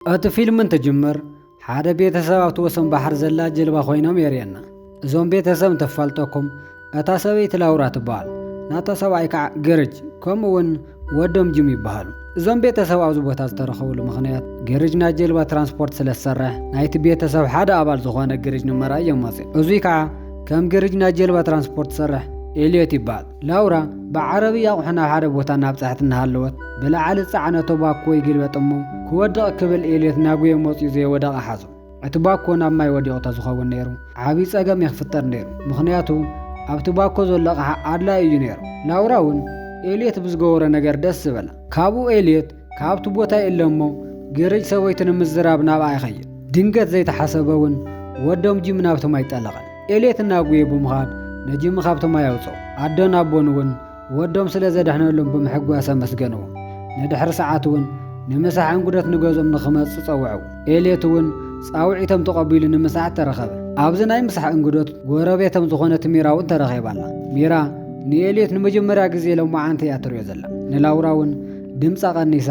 እቲ ፊልም እንትጅምር ሓደ ቤተሰብ ኣብቲ ወሰን ባሕሪ ዘላ ጀልባ ኮይኖም የርእየና። እዞም ቤተሰብ እንተፋልጠኩም፣ እታ ሰበይቲ ላውራ ትበሃል፣ ናታ ሰብኣይ ከዓ ግርጅ፣ ከምኡ እውን ወዶም ጅም ይበሃሉ። እዞም ቤተሰብ ኣብዚ ቦታ ዝተረኸብሉ ምኽንያት፣ ግርጅ ናይ ጀልባ ትራንስፖርት ስለ ዝሰርሕ፣ ናይቲ ቤተሰብ ሓደ ኣባል ዝኾነ ግርጅ ንምርኣይ እዮም መፂኦም። እዙይ ከዓ ከም ግርጅ ናይ ጀልባ ትራንስፖርት ዝሰርሕ ኤልዮት ይበሃል። ላውራ ብዓረብያ ኣቑሑ ናብ ሓደ ቦታ እናብፀሐት እናሃለወት፣ ብላዕሊ ዝፀዓነቶ ባኮ ይግልበጥ እሞ ክወድቕ ክብል ኤልዮት ናጉየ መፂኡ ዘይወደቐ ሓዞ። እቲ ባኮ ናብ ማይ ወዲቑ ተዝኸውን ነይሩ፣ ዓብዪ ፀገም ይኽፍጠር ነይሩ። ምኽንያቱ ኣብቲ ባኮ ዘሎ ኣቕሓ ኣድላዪ እዩ ነይሩ። ላውራ እውን ኤልዮት ብዝገበሮ ነገር ደስ ዝበላ። ካብኡ ኤልዮት ካብቲ ቦታ የለ እሞ ግርጅ ሰበይቱ ንምዝራብ ናብኣ ይኸይድ። ድንገት ዘይተሓሰበ እውን ወዶም ጂም ናብቲ ማይ ጠለቐ። ኤልዮት እናጉየ ብምኻድ ነጂም ካብቲ ማይ ኣውፅኦ። ኣዶን ኣቦን እውን ወዶም ስለ ዘድሐነሎም ብምሕጓስ ኣመስገንዎ። ንድሕሪ ሰዓት እውን ንምሳሕ እንግዶት ንገዝኦም ንኽመፅእ ጸውዐው። ኤልዮት እውን ጻውዒቶም ተቐቢሉ ንምሳሕ ተረኸበ። ኣብዚ ናይ ምሳሕ እንግዶት ጎረቤቶም ዝኾነት ሚራ እውን ተረኺባ ኣላ። ሚራ ንኤልዮት ንመጀመርያ ግዜ ሎማዓንቲ እያ ትሪኦ ዘላ። ንላውራ እውን ድምጻ ቀኒሳ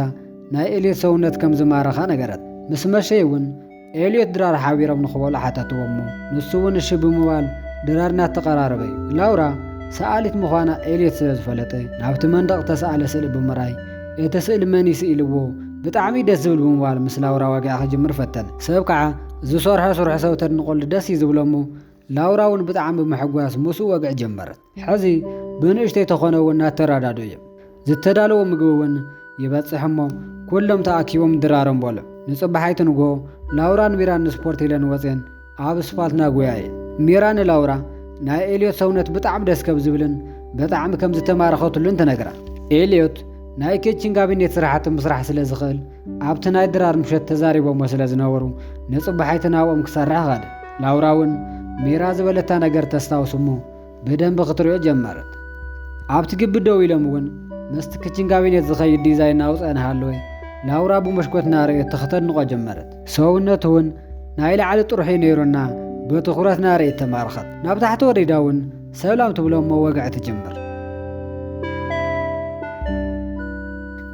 ናይ ኤልዮት ሰውነት ከም ዝማረኻ ነገረት። ምስ መሸ እውን ኤልዮት ድራር ሓቢሮም ንኽበልዑ ሓተትዎ እሞ፣ ንሱ እውን እሺ ብምባል ድራር እናተቐራረበ እዩ። ላውራ ሰኣሊት ምዃና ኤልዮት ስለ ዝፈለጠ፣ ናብቲ መንደቕ እተሰኣለ ስእሊ ብምርኣይ፣ እቲ ስእሊ መን እዩ ስኢልዎ? ብጣዕሚ ደስ ዝብል ብምባል ምስ ላውራ ዋግዒ ክጅምር ፈተነ። ሰብ ከዓ ዝሰርሖ ስርሑ ሰብ ተድንቐሉ ደስ እዩ ዝብሎ እሞ፣ ላውራ እውን ብጣዕሚ ብምሕጓስ ምስኡ ወግዒ ጀመረት። ሕዚ ብንእሽተይ ተኾነ እውን እናተረዳድኡ እዮም። ዝተዳለወ ምግቢ እውን ይበጽሕ እሞ፣ ኩሎም ተኣኪቦም ድራሮም በሉ። ንጽባሓይቲ ንግሆ ላውራን ሚራን ንስፖርት ኢለን ወጽየን ኣብ ስፓልት ናጉያ እየን። ሚራ ንላውራ ናይ ኤልዮት ሰውነት ብጣዕሚ ደስ ከም ዝብልን ብጣዕሚ ከም ዝተማረኸትሉን ትነግራ። ኤልዮት ናይ ኪችን ካቢኔት ስራሕቲ ምስራሕ ስለ ዝኽእል፣ ኣብቲ ናይ ድራር ምሸት ተዛሪቦሞ ስለ ዝነበሩ፣ ንጽባሓይቲ ናብኦም ክሰርሕ ኸደ። ላውራ እውን ሚራ ዝበለታ ነገር ተስታውስ እሞ፣ ብደንቢ ክትሪኦ ጀመረት። ኣብቲ ግቢ ደው ኢሎም እውን ምስቲ ክችን ካቢኔት ዝኸይድ ዲዛይን እናውፅአ እናሃለወ፣ ላውራ ብመሽኮት እናረኣየቶ ክተድንቖ ጀመረት። ሰውነቱ እውን ናይ ላዕሊ ጥርሑ ነይሩና ብትኹረት እናረኣየት ተማረኸት። ናብ ታሕቲ ወሪዳ እውን ሰላም ትብሎ እሞ ወግዒ ትጅምር።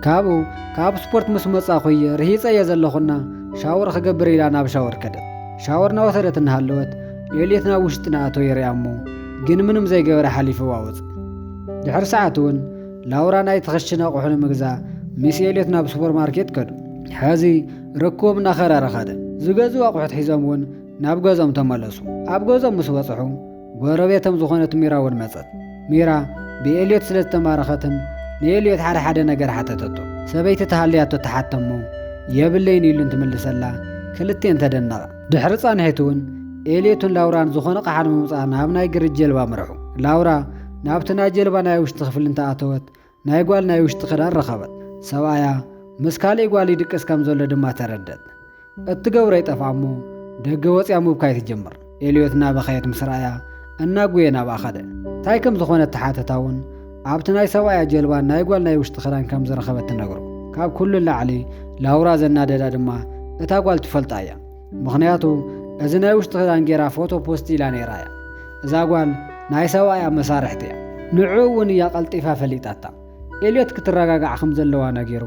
ካብኡ ካብ ስፖርት ምስ መጻኹ እየ ርሂጸ እየ ዘለኹና ሻወር ክገብር ኢላ ናብ ሻወር ከደት። ሻወር እናወሰደት እናሃለወት ኤልዮት ናብ ውሽጢ እናኣተወ የርእያ እሞ ግን ምንም ዘይገበረ ሓሊፍዋ ወፀ። ድሕሪ ሰዓት እውን ላውራ ናይቲ ክሽነ ኣቑሑ ንምግዛእ ምስ ኤልዮት ናብ ሱፐርማርኬት ከዱ። ሕዚ ርክቦም እናኸረረ ኸደ። ዝገዝኡ ኣቑሑት ሒዞም እውን ናብ ገዝኦም ተመለሱ። ኣብ ገዝኦም ምስ በጽሑ፣ ጎረቤቶም ዝኾነት ሚራ እውን መጸት። ሚራ ብኤልዮት ስለ ዝተማረኸትን ንኤልዮት ሓደ ሓደ ነገር ሓተተቶ። ሰበይቲ ተሃልያቶ ተሓተሞ፣ የብለይን ኢሉ እንትምልሰላ፣ ክልቲኤን ተደነቓ። ድሕሪ ጻንሒት እውን ኤልዮትን ላውራን ዝኾነ ኣቕሓ ንምምጻእ ናብ ናይ ግርጅ ጀልባ ኣምርሑ። ላውራ ናብቲ ናይ ጀልባ ናይ ውሽጢ ክፍሊ እንተኣተወት፣ ናይ ጓል ናይ ውሽጢ ክዳን ረኸበት። ሰብኣያ ምስ ካልእ ጓል ይድቅስ ከም ዘሎ ድማ ተረደት። እትገብሮ ይጠፍኣ እሞ ደገ ወፅያ ምብካይ ትጀምር። ኤልዮት እናበኸየት ምስ ረኣያ እናጉየ ናብኣ ኸደ። እንታይ ከም ዝኾነ እተሓተታ እውን ኣብቲ ናይ ሰብኣያ ጀልባ ናይ ጓል ናይ ውሽጢ ክዳን ከም ዝረኸበት ትነግሮ። ካብ ኩሉ ላዕሊ ላውራ ዘናደዳ ድማ እታ ጓል ትፈልጣ እያ። ምኽንያቱ እዚ ናይ ውሽጢ ክዳን ጌራ ፎቶ ፖስት ኢላ ነይራ እያ። እዛ ጓል ናይ ሰብኣያ መሳርሕቲ እያ። ንዕኡ እውን እያ ቀልጢፋ ፈሊጣታ። ኤልዮት ክትረጋጋዕ ከም ዘለዋ ነጊሩ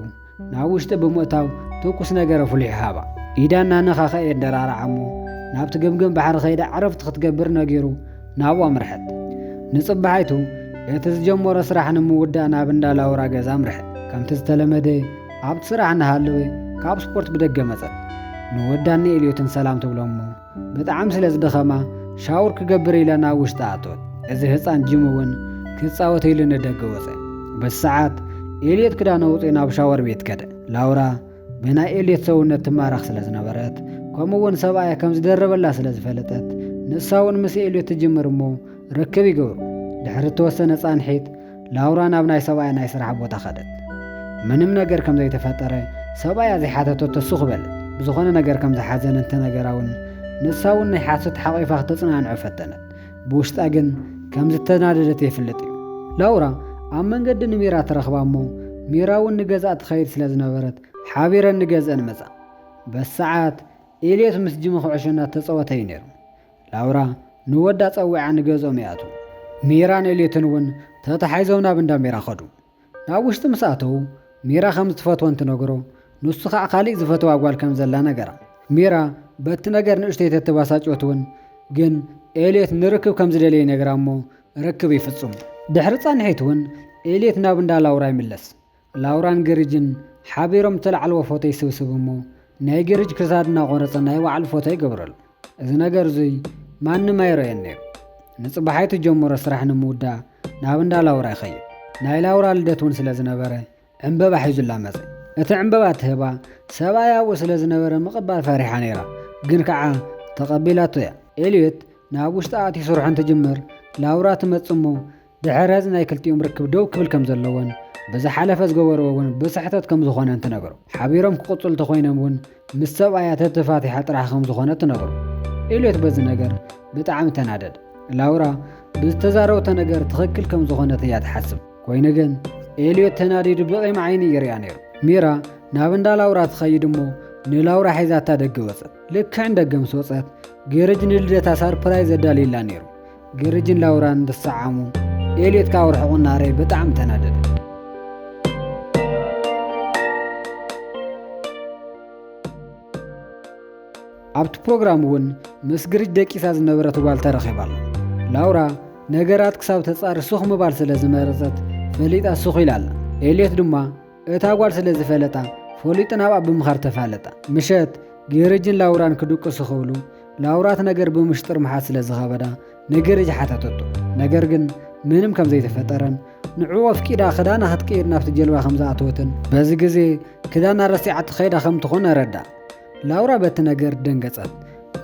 ናብ ውሽጢ ብምእታው ትኩስ ነገር ኣፍሊሑ ሃባ። ኢዳ እናነኻኸአ የደራርዓ እሞ ናብቲ ገምገም ባሕሪ ከይዳ ዕረፍቲ ክትገብር ነጊሩ ናብኡ ኣምርሐት። ንጽባሒቱ እቲ ዝጀመሮ ስራሕ ንምውዳእ ናብ እንዳ ላውራ ገዛ ኣምርሐት። ከምቲ ዝተለመደ ኣብቲ ስራሕ እናሃለወ ካብ ስፖርት ብደገ መጸት። ንወዳን ንኤልዮትን ሰላም ትብሎ እሞ ብጣዕሚ ስለ ዝደኸማ ሻወር ክገብር ኢላ ናብ ውሽጢ ኣተወት። እዚ ህፃን ጂም እውን ክፃወት ኢሉ ንደገ ወፀ። በቲ ሰዓት ኤልዮት ክዳኑ ኣውፂኡ ናብ ሻወር ቤት ከደ። ላውራ ብናይ ኤልዮት ሰውነት ትማረኽ ስለ ዝነበረት፣ ከምኡ እውን ሰብኣያ ከም ዝደረበላ ስለ ዝፈለጠት፣ ንሳ እውን ምስ ኤልዮት ትጅምር እሞ ርክብ ይገብሩ። ድሕሪ እተወሰነ ፃንሒት ላውራ ናብ ናይ ሰብኣያ ናይ ስራሕ ቦታ ከደት። ምንም ነገር ከም ዘይተፈጠረ ሰብኣያ ዘይሓተተቶ ሱኽ በለት። ብዝኾነ ነገር ከም ዝሓዘነ እንተነገራ እውን ንሳ እውን ናይ ሓሶት ሓቒፋ ክተጽናንዖ ፈተነት። ብውሽጣ ግን ከም ዝተናደደት የፍልጥ እዩ። ላውራ ኣብ መንገዲ ንሚራ ትረኽባ እሞ ሚራ እውን ንገዛእ ትኸይድ ስለ ዝነበረት ሓቢረን ንገዝአን መጻ። በሰዓት ኤልዮት ምስ ጂሚ ኩዕሾ እናተጸወተ እዩ ነይሩ። ላውራ ንወዳ ጸዊዓ ንገዝኦም ይኣትዉ። ሚራን ኤልዮትን እውን ተታሒዞም ናብ እንዳ ሚራ ኸዱ። ናብ ውሽጢ ምስ ኣተዉ ሚራ ከም ዝትፈትዎ እንትነግሮ ንሱ ኸዓ ካሊእ ዝፈትዋ ጓል ከም ዘላ ነገራ። ሚራ በቲ ነገር ንእሽተይ ተተባሳጨት እውን፣ ግን ኤልዮት ንርክብ ከም ዝደለየ ነግራ እሞ ርክብ ይፍጽሙ። ድሕሪ ጻንሒት እውን ኤልዮት ናብ እንዳ ላውራ ይምለስ። ላውራን ግርጅን ሓቢሮም ዝተላዕልዎ ፎቶ ይስብስብ እሞ ናይ ግርጅ ክሳድ እናቖረጸ ናይ ባዕሉ ፎቶ ይገብረሉ። እዚ ነገር እዙይ ማንም ኣይረኣየን ነይሩ። ንጽባሓይቱ ጀምሮ ስራሕ ንምውዳእ ናብ እንዳ ላውራ ይኸይድ። ናይ ላውራ ልደት እውን ስለ ዝነበረ ዕምበባ ሒዙላ መጸ። እቲ ዕምበባ ትህባ ሰብኣያ ኣብኡ ስለ ዝነበረ ምቕባል ፈሪሓ ነይራ፣ ግን ከዓ ተቐቢላቶ እያ። ኤልዮት ናብ ውሽጢ ኣትዩ ስርሑ እንትጅምር ላውራ ትመጽእ እሞ ድሕሪ እዚ ናይ ክልቲኦም ርክብ ደው ክብል ከም ዘለዎን ብዝሓለፈ ዝገበርዎ እውን ብስሕተት ከም ዝኾነን ትነግሮ። ሓቢሮም ክቕጽሉ ተኾይኖም እውን ምስ ሰብኣያ ተተፋቲሓ ጥራሕ ከም ዝኾነ ትነግሮ። ኤልዮት በዚ ነገር ብጣዕሚ ተናደደ። ላውራ ብዝተዛረበቶ ነገር ትኽክል ከም ዝኾነት እያ ትሓስብ። ኮይኑ ግን ኤልዮት ተናዲዱ ብቒም ዓይኒ ይሪኣ ነይሩ። ሚራ ናብ እንዳ ላውራ ትኸይድ እሞ ንላውራ ሒዛታ ደገ ወጸት። ልክዕ ንደገ ምስ ወጸት ግርጅ ንልደታ ሳርፕራይዝ ኣዳልዩላ ነይሩ። ግርጅን ላውራን እንትሰዓሙ ኤልዮት ካብ ርሕቑ እናረኣየ ብጣዕሚ ተናደደ። ኣብቲ ፕሮግራም እውን ምስ ግርጅ ደቂሳ ዝነበረት ጓል ተረኺባ ኣላ። ላውራ ነገራት ክሳብ ተጻሪ ሱኽ ምባል ስለ ዝመረጸት ፈሊጣ ሱኽ ኢላ ኣላ። ኤልዮት ድማ እታ ጓል ስለ ዝፈለጣ ፈሊጡ ናብኣ ብምኻድ ተፋለጣ። ምሸት ግርጅን ላውራን ክድቅሱ ክብሉ ላውራ እቲ ነገር ብምሽጥር ምሓዝ ስለ ዝኸበዳ ንግርጅ ሓተተቶ። ነገር ግን ምንም ከም ዘይተፈጠረን ንዕኡ ኣፍቂዳ ክዳና ክትቅይር ናብቲ ጀልባ ከም ዝኣተወትን በዚ ግዜ ክዳና ረሲዓ ትኸይዳ ከም ትኾን ኣረዳ። ላውራ በቲ ነገር ደንገጸት።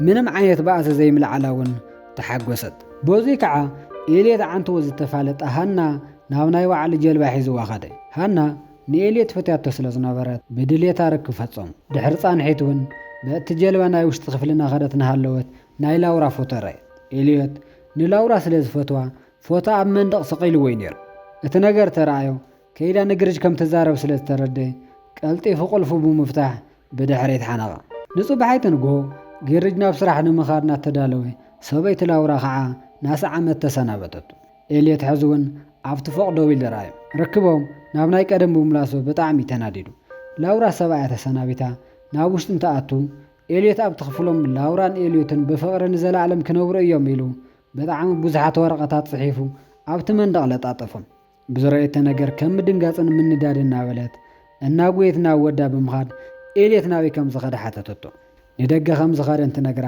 ምንም ዓይነት ባእሲ ዘይምልዓላ እውን ተሓጎሰት። በዙይ ከዓ ኤልዮት ዓንትዎ ዝተፋለጠ ሃና ናብ ናይ ባዕሉ ጀልባ ሒዝዋ ኸደ። ሃና ንኤልዮት ፈትያቶ ስለ ዝነበረት ብድልየታ ርክብ ፈጸሙ። ድሕሪ ጻንሒት እውን በቲ ጀልባ ናይ ውሽጢ ክፍሊ እናኸደት እናሃለወት ናይ ላውራ ፎቶ ረኣየት። ኤልዮት ንላውራ ስለ ዝፈትዋ ፎቶ ኣብ መንደቕ ሰቒልዎ እዩ ነይሩ። እቲ ነገር ተረኣዮ ከይዳ ንግርጅ ከም ትዛረብ ስለ ዝተረደ ቀልጢፉ ቁልፉ ብምፍታሕ ብድሕሪት ሓነቓ። ንጽባሒቲ ንግሆ ግርጅ ናብ ስራሕ ንምኻድ እናተዳለወ ሰበይቲ ላውራ ኸዓ ናሰዓመት ተሰናበተቱ። ኤልዮት ሕዚ እውን ኣብቲ ፎቕ ደው ኢሉ ረኣዮ። ርክቦም ናብ ናይ ቀደም ብምምላሱ ብጣዕሚ እዩ ተናዲዱ። ላውራ ሰብኣያ ተሰናቢታ ናብ ውሽጢ እንትኣቱ ኤልዮት ኣብቲ ክፍሎም ላውራን ኤልዮትን ብፍቕሪ ንዘለኣለም ክነብሩ እዮም ኢሉ ብጣዕሚ ብዙሓት ወረቐታት ጽሒፉ ኣብቲ መንደቕ ለጣጠፎም። ብዝረኣየቶ ነገር ከም ምድንጋጽን ምንዳድን እናበለት እናጎየት ናብ ወዳ ብምኻድ ኤልዮት ናበይ ከም ዝኸደ ሓተተቶ። ንደገ ከም ዝኸደ እንትነግራ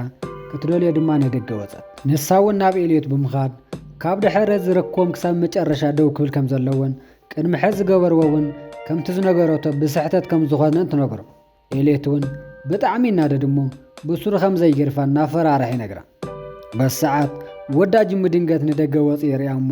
ክትደልዮ ድማ ንደገ ወጸት። ንሳ እውን ናብ ኤልዮት ብምኻድ ካብ ድሕሪ ዝረክቦም ክሳብ መጨረሻ ደው ክብል ከም ዘለዎን ቅድሚ ሕዚ ዝገበርዎ እውን ከምቲ ዝነገረቶ ብስሕተት ከም ዝኾነን ትነግሮ። ኤልዮት እውን ብጣዕሚ ይናደድ እሞ ብሱሩ ከም ዘይገድፋ እናፈራርሐ ይነግራ። በዚ ሰዓት ወዳ ጅሚ ድንገት ንደገ ወፂኡ ይሪኣ እሞ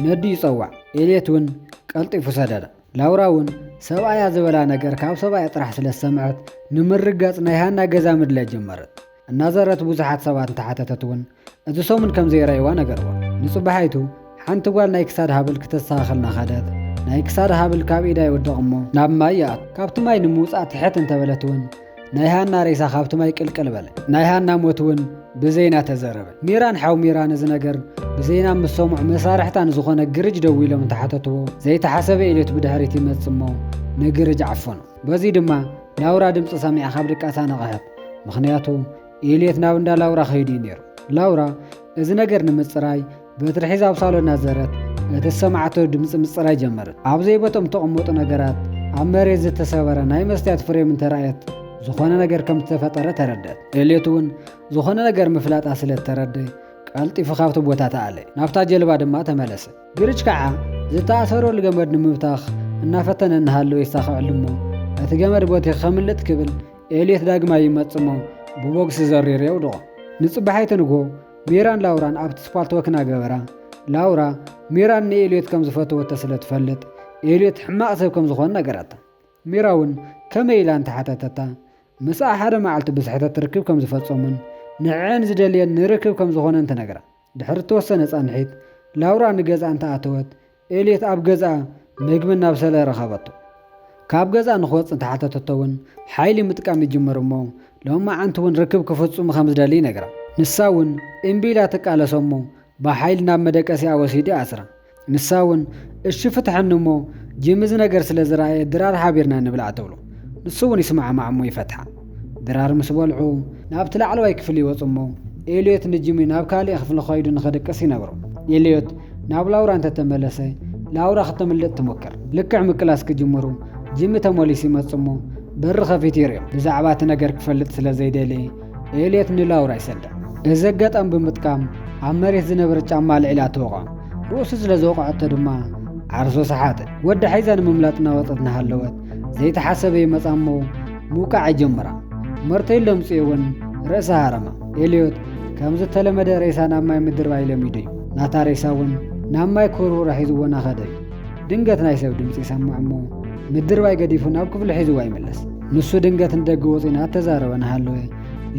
ነዱ ይፀዋዕ። ኤልዮት እውን ቀልጢፉ ሰደዳ። ላውራ እውን ሰብኣያ ዝበላ ነገር ካብ ሰብኣያ ጥራሕ ስለ ዝሰምዐት ንምርጋፅ ናይ ሃና ገዛ ምድላይ ጀመረት። እናዘረት ብዙሓት ሰባት እንተሓተተት እውን እቲ ሰሙን ከም ዘይረኣይዋ ነገርዋ። ንፅባሓይቱ ሓንቲ ጓል ናይ ክሳድ ሃብል ክተስተኻኸል እናኸደት ናይ ክሳድ ሃብል ካብ ኢዳ ይወድቕ እሞ ናብ ማይ ይኣቱ። ካብቲ ማይ ንምውፃእ ትሕት እንተበለት እውን ናይ ሃና ሬሳ ካብቲ ማይ ቅልቅል በለ። ናይ ሃና ሞት እውን ብዜና ተዘረበ። ሚራን ሓው ሚራን እዚ ነገር ብዜና ምስ ሰምዑ መሳርሕታ ንዝኾነ ግርጅ ደዊሎም እንተሓተትዎ ዘይተሓሰበ ኤልዮት ብድሕሪት ይመጽእ እሞ ንግርጅ ዓፈኖ። በዚ ድማ ላውራ ድምፂ ሰሚዓ ካብ ድቃሳ ነቕሐት። ምኽንያቱ ኤልዮት ናብ እንዳ ላውራ ከይዱ እዩ ነይሩ። ላውራ እዚ ነገር ንምፅራይ በትሪ ሒዛ ኣብ ሳሎን እናዘረት እቲ ዝሰማዓቶ ድምፂ ምፅራይ ጀመረት። ኣብ ዘይቦትኦም ዝተቐመጡ ነገራት ኣብ መሬት ዝተሰበረ ናይ መስትያት ፍሬም እንተረኣየት ዝኾነ ነገር ከም ዝተፈጠረ ተረድአት። ኤልዮት እውን ዝኾነ ነገር ምፍላጣ ስለ ዝተረደ ቀልጢፉ ካብቲ ቦታ ተኣለ። ናብታ ጀልባ ድማ ተመለሰ። ግርጅ ከዓ ዝተኣሰረሉ ገመድ ንምብታኽ እናፈተነ እናሃለወ ይሳኸዐሉ እሞ እቲ ገመድ ቦቲ ከምልጥ ክብል ኤልዮት ዳግማይ ይመጽእ እሞ ብቦክሲ ዘሪሩ የውድቖ። ንጽባሒቲ ንግሆ ሚራን ላውራን ኣብቲ ስፓልት ወክ እናገበራ ላውራ ሚራን ንኤልዮት ከም ዝፈተወቶ ስለ ትፈልጥ ኤልዮት ሕማቕ ሰብ ከም ዝኾነ ነገራታ። ሚራ እውን ከመይ ኢላ እንተሓተተታ ምስኣ ሓደ መዓልቲ ብስሕተት ርክብ ከም ዝፈጸሙን ንዕዕን ዝደልየን ንርክብ ከም ዝኾነን ትነግራ። ድሕሪ እተወሰነ ጻንሒት ላውራ ንገዝኣ እንተኣተወት ኤልዮት ኣብ ገዝኣ ምግቢ እናብሰለ ረኸበቶ። ካብ ገዝኣ ንክወጽእ እንተሓተተቶ እውን ሓይሊ ምጥቃም ይጅምር እሞ ሎማዓንቲ እውን ርክብ ክፍጽሙ ከም ዝደሊ ይነግራ። ንሳ እውን እምቢ ኢላ ትቃለሶ እሞ ብሓይሊ ናብ መደቀሲኣ ወሲዱ ይኣስራ። ንሳ እውን እሺ ፍትሐኒ እሞ ጅም እዚ ነገር ስለ ዝረኣየ ድራር ሓቢርና ንብላዕ ትብሎ። ንሱ እውን ይስማዕማዕ እሞ ይፈትሓ። ድራር ምስ በልዑ ናብቲ ላዕለዋይ ክፍሊ ይወፁ እሞ ኤልዮት ንጂሚ ናብ ካሊእ ክፍሊ ኸይዱ ንኸድቅስ ይነግሮ። ኤልዮት ናብ ላውራ እንተተመለሰ ላውራ ክተምልጥ ትሞክር። ልክዕ ምቅላስ ክጅምሩ ጂሚ ተመሊሱ ይመጽእ እሞ በሪ ከፊቱ ይርእዮም። ብዛዕባ እቲ ነገር ክፈልጥ ስለ ዘይደለየ ኤልዮት ንላውራ ይሰዳ። እዚ ኣጋጣሚ ብምጥቃም ኣብ መሬት ዝነበረ ጫማ ኣልዒላ ትወቕዖ። ርእሱ ስለ ዝወቕዐቶ ድማ ዓርሱ ሰሓተ። ወዲ ሓይዛ ንምምላጥ እናወጸት እናሃለወት ዘይተሓሰበ ይመጻ እሞ ምውቃዕ ይጀምራ። መርተይሉ ኣምጽኡ እውን ርእሳ ሃረማ። ኤልዮት ከም ዝተለመደ ሬሳ ናብ ማይ ምድርባይ ለሚዱ እዩ። ናታ ሬሳ እውን ናብ ማይ ክውርውራ ሒዝዎ እናኸደ እዩ። ድንገት ናይ ሰብ ድምፂ ይሰምዕ እሞ ምድርባይ ገዲፉ ናብ ክፍሉ ሒዝዋ ይምለስ። ንሱ ድንገት ንደገ ወፂኡ እናተዛረበ እናሃለወ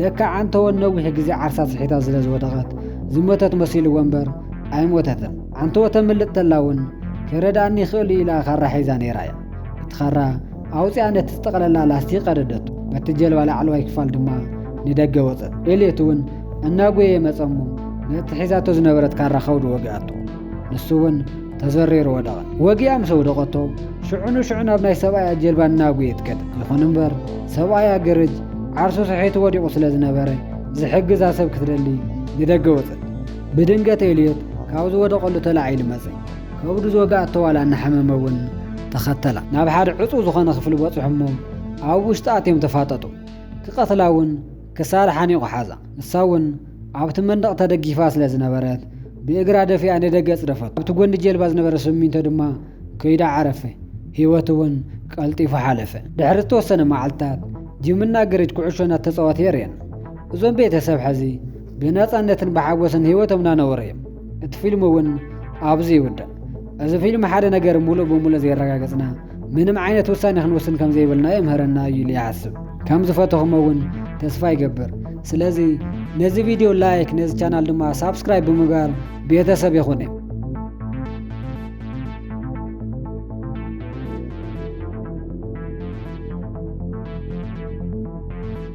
ለካ ዓንተወን ነዊሕ ግዜ ዓርሳ ስሒታ ስለ ዝወደቐት ዝሞተት መሲልዎ እምበር ኣይሞተትን። ዓንተወ ተምልጥ ተላ እውን ክረድኣኒ ይኽእል እዩ ኢላ ካራ ሒዛ ነይራ እያ። እቲ ካራ ኣውፂኣ ነቲ ዝጠቕለላ ላስቲክ ቀደደቱ። በቲ ጀልባ ላዕለዋይ ክፋል ድማ ንደገ ወፀት። ኤልዮት እውን እናጎየ መፀ እሞ ነቲ ሒዛቶ ዝነበረት ካራ ከብዱ ወግኣቶ። ንሱ እውን ተዘሪሩ ወደቐ። ወጊኣ ምስ ኣውደቐቶ ሽዑ ንሽዑ ናብ ናይ ሰብኣያ ጀልባ እናጎየት ከደ። ይኹን እምበር ሰብኣያ ገረጅ ዓርሱ ስሒቱ ወዲቑ ስለ ዝነበረ ዝሕግዛ ሰብ ክትደሊ ንደገ ወፀት። ብድንገት ኤልዮት ካብ ዝወደቐሉ ተላዒሉ መፀ። ከብዱ ዝወግኣቶ ዋላ እናሓመመ እውን ተኸተላ። ናብ ሓደ ዕፁው ዝኾነ ክፍሊ በፂሑ እሞ ኣብ ውሽጢ ኣትዮም ተፋጠጡ። ክቐትላ እውን ክሳድ ሓኒቑ ሓዛ። ንሳ እውን ኣብቲ መንደቕ ተደጊፋ ስለ ዝነበረት ብእግራ ደፊኣ ንደገ ኣፅደፈቶ። ኣብቲ ጎኒ ጀልባ ዝነበረ ስሚንቶ ድማ ከይዱ ዓረፈ። ህይወቱ እውን ቀልጢፉ ሓለፈ። ድሕሪ ዝተወሰነ መዓልትታት ጂምና ገረጅ ኩዕሾ እናተፃወተ የርእየና። እዞም ቤተሰብ ሕዚ ብነፃነትን ብሓጎስን ህይወቶም እናነበሩ እዮም። እቲ ፊልም እውን ኣብዚ ይውዳእ። እዚ ፊልም ሓደ ነገር ሙሉእ ብሙሉእ ዘየረጋገፅና ምንም ዓይነት ውሳኔ ክንወስን ከም ዘይብልና የምህረና እዩ ኢለ ይሓስብ። ከም ዝፈተኹሞ እውን ተስፋ ይገብር። ስለዚ ነዚ ቪድዮ ላይክ፣ ነዚ ቻናል ድማ ሳብስክራይብ ብምግባር ቤተሰብ ይኹን።